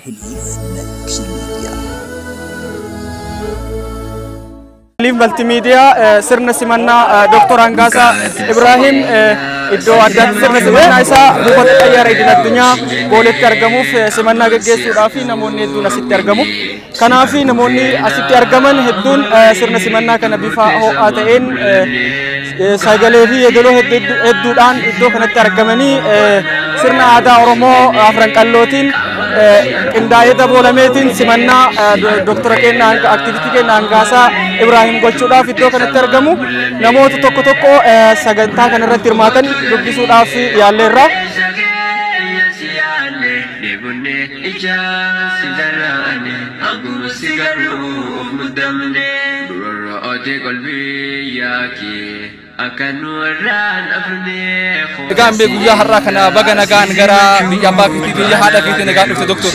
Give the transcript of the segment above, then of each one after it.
Multimedia. Multimedia sirna simannaa Dr. Hangaasaa Ibrahim iddoo addaatti sirna simannaa isaa buufata xayyaara idil addunyaa Booleetti argamuuf simannaa gaggeessuudhaaf namoonni hedduun asitti argamu. Kanaaf namoonni asitti argaman hedduun sirna simannaa kana bifa ho'aa ta'een sagalee fi yeedaloo hedduudhaan iddoo kanatti argamanii sirna aadaa Oromoo afran qallootiin qindaa'ee daboolameetiin simannaa Dr. keenya aktivitii keenya Hangaasaa Ibrahim gochuudhaaf iddoo kanatti argamu. Namoota tokko tokko sagantaa kanarratti hirmaatan dubbisuudhaaf yaalleerra. Egaa ambee guyyaa har'aa kana baga nagaan gara biyya abbaa keetii biyya haadha keetii nagaan dhufte doktor.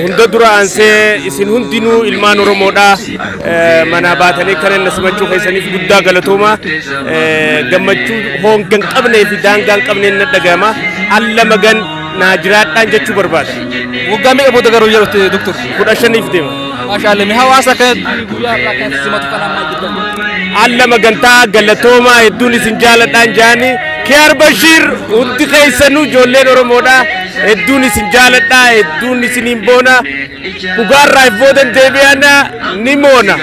Hunda dura aansee isin hundinuu ilmaan Oromoodha. Mana baatanii kan inni simachuu keessaniif guddaa galatooma. Gammachuu honga hin qabnee fi daangaa hin qabneen na dhagahama. Alla magan naa jiraadhaan jechuu barbaada. Waggaa meeqa booda garuu yeroo dhufte doktor? 15 deema. Maashaallah mee hawaasa kanatti guyyaa har'aa kanatti simatu kana maal jettan? Alla magantaa galatooma hedduun isin jaaladhaan jaani. Kiyaar Bashiir hundi keessanuu ijoolleen Oromoodha. Hedduun isin jaaladha, hedduun isiniin boona. Dhugaarraa if boodan deebi'ana ni moona.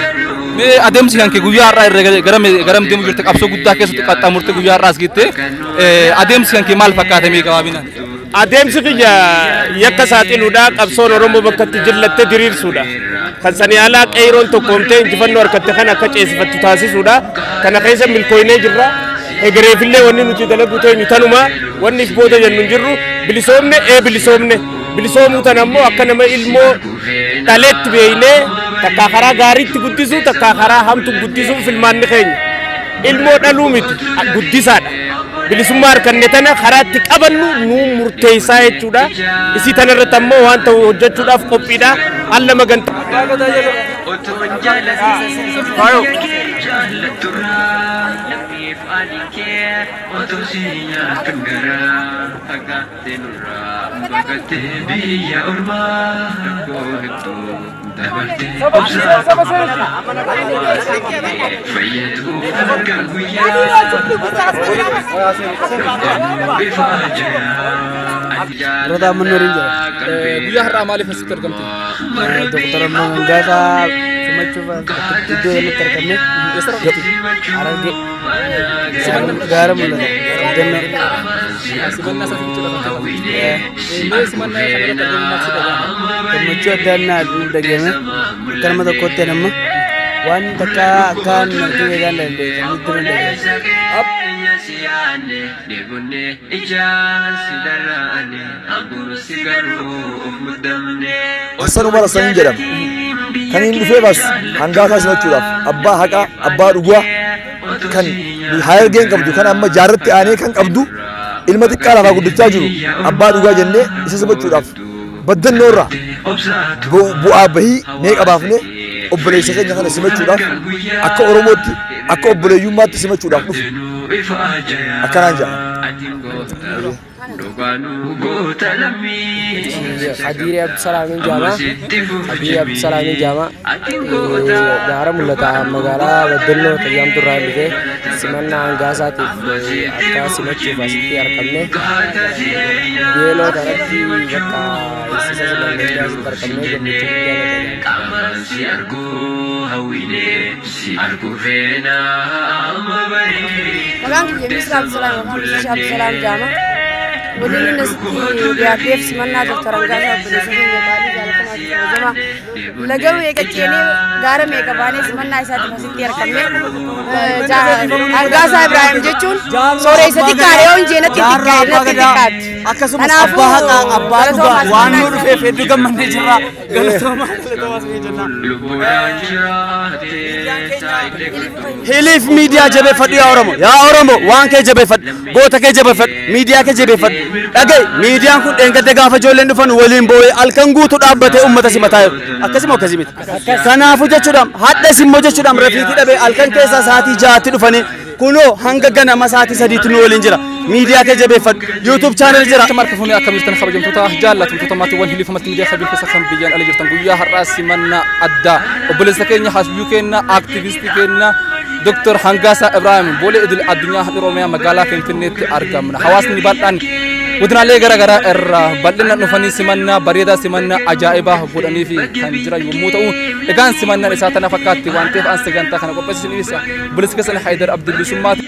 Mee adeemsi kan kee guyyaa har'aa irra garam deemu jirte qabsoo guddaa keessatti qaxxaamurte guyyaa har'aa as geette adeemsi kan kee maal fakkaata mee gabaabinaan? Adeemsi kiyya yakka saaxiluudha. Qabsoon Oromoo bakka itti jillattee diriirsuudha. Kan sanii alaa qeeroon tokkoomtee injifannoo harkatte kan akka ceesifattu taasisuudha. Kana keessa milkooynee jirra. Egereefillee wanni nuti dalagu teenyu tanuma wanni if booda jennu hin jirru. Bilisoomne bilisoomne. Bilisoomuu tana ammoo akka nama ilmoo dhaleetti beeynee takkaa karaa gaariitti guddisuu takkaa karaa hamtu guddisuu filmaanni keenya. Ilmoo dhaluu miti guddisaadha. Bilisummaa harkanne tana karaa itti qabannu nuu murteessaa jechuudha. Isii tana irratti ammoo waan ta'u hojjechuudhaaf qophiidha. Alla magantaa. Rada Mannooriin jira. Guyyaa har'aa maaliif asitti argamte? Dr. Hangaasaa simachuuf iddoo kanatti argamne. Harargee. Gaara mul'ata. Simannaa isaa simachuudhaaf argamte. Mee simannaa kana irratti argamu maal si dhaga'ama? Gammachuu adda addaa nu dhagahame. Akka nama tokkootti nama waan takka akka namatti beekan danda'e nutti danda'e. Hassan Umar Hassaniin jedhama. Kan inni dhufee bas Hangaasaa simachuudhaaf abbaa haqaa abbaa dhugaa kan Harargeen qabdu kan amma jaarratti aanee kan qabdu ilma xiqqaa lafaa guddachaa jiru abbaa dhugaa jennee isa simachuudhaaf baddannoo irraa bu'aa bahii meeqa baafnee obboleessa keenya kana simachuudhaaf akka Oromootti akka obboleeyyummaatti simachuudhaaf dhufu akkanaan jedhama. Hadiiree Abdusalaamiin jedhama. Hadiiree Abdusalaamiin jedhama. Gaara mul'ata magaalaa Baddannoo Xayyaamtuu irraa dhufee simannaa Hangaasaatiif akka simachuuf asitti argamne. Beeloo kanatti bakka eegsisa simannee asitti argamne gammachuu guddaa natti Maqaan kiyya Misraa Abdusalaam yookaan Misraa Abdusalaam jedhama. Waliin inni asitti dhiyaadheef simannaa Dr. Hangaasaa obboleessa keenya qaalii jaalatamaa fi kabajamaa. Laga meeqa ceenee gaara meeqa baanee simannaa isaatiif asitti argamne. Hangaasaa Ibrahim jechuun sooressa xiqqaadha yoo hin jeenatti xiqqaadha natti xiqqaatti. Akkasumas abbaa haqaa abbaa dhugaa waan nu dhufeef hedduu gammannee jirra. Galatooma galatooma isin jenna. Hiliif miidiyaa jabeeffadhu yaa Oromo. Yaa Oromo waan kee jabeeffadhu. Goota kee jabeeffadhu. Miidiyaa kee jabeeffadhu. Dhaga'i miidiyaan kun dheengadde gaafa ijoolleen dhufan waliin boo'ee halkan guutuu dhaabbatee uummata simataa jiru. Akkasuma akkasii miti. Kanaafuu jechuudhaan hadhas immoo jechuudhaan rafiitii dhabee halkan keessaa sa'aatii 6tti dhufanii kunoo hanga ganama sa'aatii 3tti nu waliin jira. Miidiyaa kee jabeeffadhu. YouTube channel jira. Marka fuunee akkam jirtan, kabajamtoota jaallatamtoota maatiiwwan Hiliif Maltiimiidiyaa sabii keessa kan biyyaan ala jirtan? Guyyaa har'aa simannaa addaa obboleessa keenya, hayyuu keenya, aaktivistii keenya Dr. Hangaasaa Ibrahim Boolee idil addunyaa handhuura Oromiyaa magaalaa Finfinneetti argamna. Hawaasni bal'aan godinaalee garaa garaa irraa bal'inaan dhufanii simannaa bareedaa, simannaa ajaa'ibaa godhanii fi kan jiran yommuu ta'u, egaan simannaan isaa tana fakkaatti waan ta'eef an sagantaa kana qopheessinu ibsa. Obboleessa keessan Haayidar Abdullisummaati.